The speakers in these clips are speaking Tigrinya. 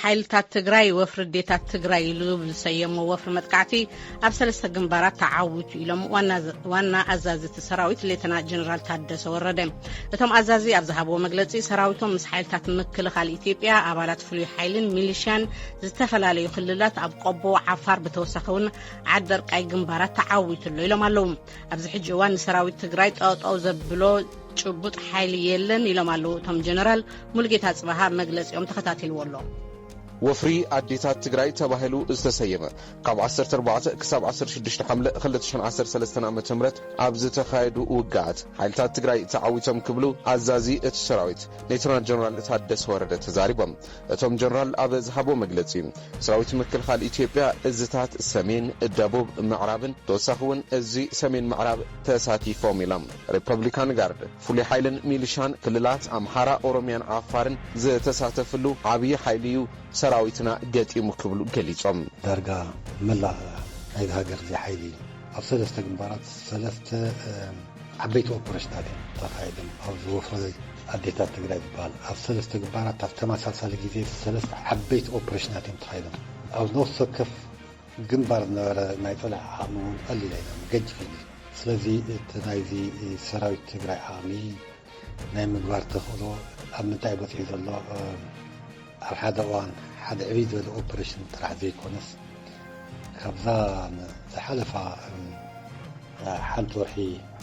ሓይልታት ትግራይ ወፍሪ ኣዴታት ትግራይ ኢሉ ብዝሰየሞ ወፍሪ መጥቃዕቲ ኣብ ሰለስተ ግንባራት ተዓዊቱ ኢሎም ዋና ኣዛዚ እቲ ሰራዊት ሌተና ጀነራል ታደሰ ወረደ። እቶም ኣዛዚ ኣብ ዝሃብዎ መግለፂ፣ ሰራዊቶም ምስ ሓይልታት ምክልኻል ኢትዮጵያ፣ ኣባላት ፍሉይ ሓይልን ሚሊሽያን ዝተፈላለዩ ክልላት፣ ኣብ ቆቦ ዓፋር፣ ብተወሳኺ እውን ዓደርቃይ ግንባራት ተዓዊቱ ኣሎ ኢሎም ኣለዉ። ኣብዚ ሕጂ እዋን ንሰራዊት ትግራይ ጠጠው ዘብሎ ጭቡጥ ሓይሊ የለን ኢሎም ኣለዉ እቶም ጀነራል። ሙሉጌታ ጽባሃ መግለጺኦም ተኸታቲልዎ ኣሎ። ወፍሪ ኣዴታት ትግራይ ተባሂሉ ዝተሰየመ፣ ካብ ዓሰርተ ኣርባዕተ ክሳብ ዓሰርተ ሽዱሽተ ሓምለ ክልተ ሽሕን ዓሰርተ ሰለስተን ዓመተ ምህረት ኣብ ዝተኻየዱ ውግኣት፣ ሓይልታት ትግራይ ተዓዊቶም ክብሉ ኣዛዚ እቲ ሰራዊት ሌተናል ጀነራል ታደሰ ወረደ ተዛሪቦም። እቶም ጀነራል ኣብ ዝሃቦ መግለጺ፣ ሰራዊት ምክልኻል ኢትዮጵያ እዝታት ሰሜን፣ ደቡብ፣ ምዕራብን ተወሳኺ እውን እዚ ሰሜን ምዕራብ ተሳቲፎም ኢሎም። ሪፐብሊካን ጋርድ፣ ፍሉይ ሓይልን ሚሊሻን ክልላት ኣምሓራ፣ ኦሮሚያን ዓፋርን ዝተሳተፍሉ ዓብዪ ሓይሊ እዩ ሰራዊትና ገጢሙ ክብሉ ገሊጾም። ዳርጋ መላእ ናይዚ ሃገር እዚ ሓይሊ ኣብ ሰለስተ ግንባራት ሰለስተ፣ እ፣ ዓበይቲ ኦፐሬሽናት እዮም ተኻይዶም። ኣብ ዝወፈረ ኣዴታት ትግራይ ዝበሃል ኣብ ሰለስተ ግንባራት ኣብ ተመሳሳሊ ግዜ ሰለስተ ዓበይቲ ኦፐሬሽናት እዮም ተኻይዶም። ኣብ ነፍሲ ወከፍ ግንባር ዝነበረ ናይ ጸላኢ ዓቕሚ እውን ቀሊል ኣይነበረን፣ ገጅፍ እዩ። ስለዚ እቲ ናይዚ ሰራዊት ትግራይ ዓቕሚ ናይ ምግባር ተኽእሎ ኣብ ምንታይ በጺሑ ዘሎ፣ እ፣ ኣብ ሓደ እዋን ሓደ ዕብይ ዝበለ ኦፐሬሽን ጥራሕ ዘይኮነስ፣ ካብዛ ዝሓለፋ፣ እ፣ ሓንቲ ወርሒ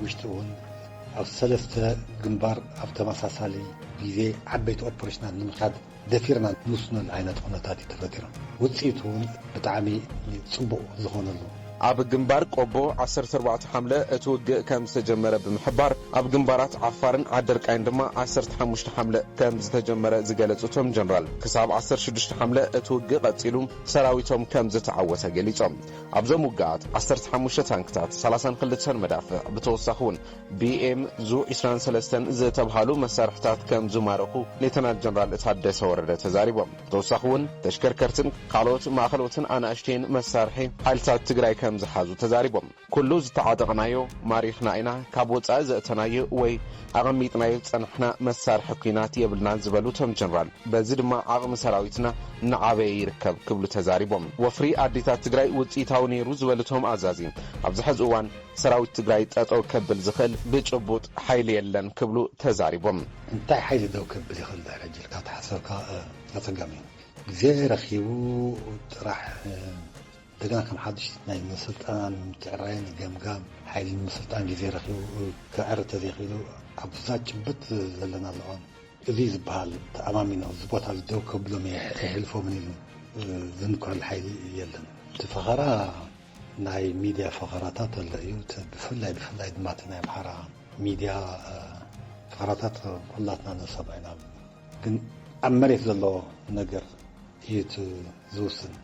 ውሽጢ እውን ኣብ ሰለስተ ግንባር ኣብ ተመሳሳሊ ግዜ ዓበይቲ ኦፐሬሽናት ንምኻድ ደፊርና ንውስነሉ ዓይነት ኩነታት እዩ ተፈጢሩ። ውፅኢቱ እውን ብጣዕሚ ፅቡቕ ዝኾነሉ። ኣብ ግንባር ቆቦ ዓሰርተ ኣርባዕተ ሓምለ እቲ ውግእ ከም ዝተጀመረ ብምሕባር፣ ኣብ ግንባራት ዓፋርን ዓደርቃይን ድማ ዓሰርተ ሓሙሽተ ሓምለ ከም ዝተጀመረ ዝገለጹ እቶም ጀነራል፣ ክሳብ ዓሰርተ ሽዱሽተ ሓምለ እቲ ውግእ ቀጺሉ ሰራዊቶም ከም ዝተዓወተ ገሊጾም። ኣብዞም ውግኣት ዓሰርተ ሓሙሽተ ታንክታት፣ ሰላሳን ክልተን መዳፍዕ፣ ብተወሳኺ እውን ቢ ኤም ዙ ዒስራን ሰለስተን ዝተብሃሉ መሳርሕታት ከም ዝማረኹ ሌተናል ጀነራል ታደሰ ወረደ ተዛሪቦም። ብተወሳኺ እውን ተሽከርከርትን ካልኦት ማእኸሎትን ኣናእሽተይን መሳርሒ ሓይልታት ትግራይ ከም ዝሓዙ ተዛሪቦም። ኩሉ ዝተዓጠቕናዮ ማሪኽና ኢና፣ ካብ ወፃኢ ዘእተናዮ ወይ ኣቐሚጥናዮ ዝፀናሕና መሳርሒ ኲናት የብልናን ዝበሉ እቶም ጀነራል፣ በዚ ድማ ዓቕሚ ሰራዊትና እናዓበየ ይርከብ ክብሉ ተዛሪቦም። ወፍሪ ኣዴታት ትግራይ ውፅኢታዊ ነይሩ ዝበሉ እቶም ኣዛዚ፣ ኣብዚ ሕዚ እዋን ሰራዊት ትግራይ ጠጠው ከብል ዝኽእል ብጭቡጥ ሓይሊ የለን ክብሉ ተዛሪቦም። እንታይ ሓይሊ ደው ከብል ይኽእል ድሕሪ ሕጂ ኢልካ ተሓሰብካ፣ እ፣ ኣጸጋሚ እዩ። ግዜ ረኺቡ ጥራሕ፣ እ፣ እንደገና ከም ሓድሽ ናይ ምስልጣን፣ ምትዕራይን ገምጋም ሓይሊ ንምስልጣን ግዜ ረኺቡ፣ እ፣ ክዕሪ ተዘይኽኢሉ ኣብዛ ጭብጥ ዘለና ዘለዋ እዚ ዝበሃል ተኣማሚኖ እዚ ቦታ እዚ ደው ከብሎም የሕ-፣ የሕልፎምን ኢሉ፣ እ፣ ዝምክሐሉ ሓይሊ የለን። እቲ ፈኸራ ናይ ሚድያ ፈኸራታት ኣሎ እዩ። እቲ ብፍላይ፣ ብፍላይ ድማ እቲ ናይ ኣምሓራ ሚድያ፣ እ፣ ፈኸራታት ኩላትና ንሰምዖ ኢና። ግን ኣብ መሬት ዘሎ ነገር እዩ እቲ ዝውስን።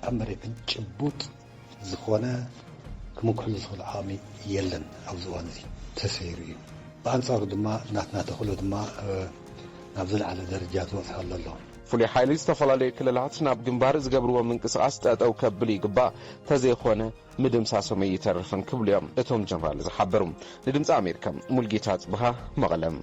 ኣብ መሬት ግን ጭቡጥ ዝኾነ ክምክሕሉ ዝኽእል ዓቕሚ የለን ኣብዚ እዋን እዚ። ተሰይሩ እዩ። ብኣንጻሩ ድማ ናትና ተኽእሎ ድማ፣ እ፣ ናብ ዝለዓለ ደረጃ ዝበጽሓሉ ኣሎ። ፍሉይ ሓይሊ ዝተፈላለዩ ክልላት ናብ ግንባር ዝገብርዎ ምንቅስቓስ ጠጠው ከብል ይግባእ፣ ተዘይኾነ ምድምሳሶም ኣይተርፍን ክብሉ እዮም እቶም ጀነራል ዝሓበሩ። ንድምፂ ኣሜሪካ ሙልጌታ ጽብሃ፣ መቐለም።